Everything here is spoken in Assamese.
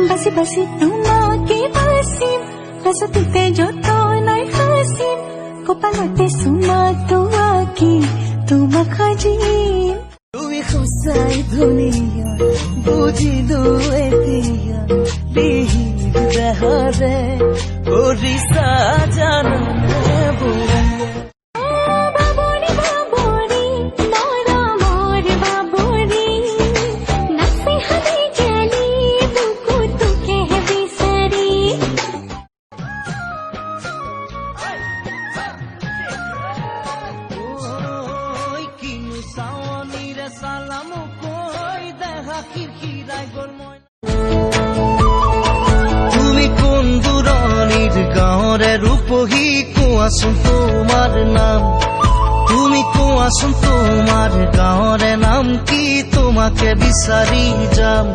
বাছি বাছি তোমাকে বাচিম, হাসতিতে যতনাই হাসিম, কপালতে চুমাটো আঁকি তোমাক সাজিম। তুমি সঁচাই ধুনীয়া, বুজিলো এতিয়া। লিহিৰ দেহাৰে কৰিছা জানানে বোৱা। বাবৰি বাবৰি মৰমৰ বাবৰি, নাচে হাবি গেলি বুকু তোকে বিচাৰি। ঐ, কিনো চাৱনিৰে চালা মোকৈ, দেহা খিৰখিৰাই গ'ল মই। তুমি কোন দূৰণিৰ গাঁৱৰে ৰূপহী, কোৱাচোন তোমাৰ নাম? তুমি কোৱাচোন, তোমাৰ গাঁৱৰে নাম কি? তোমাকে বিচাৰি যাম।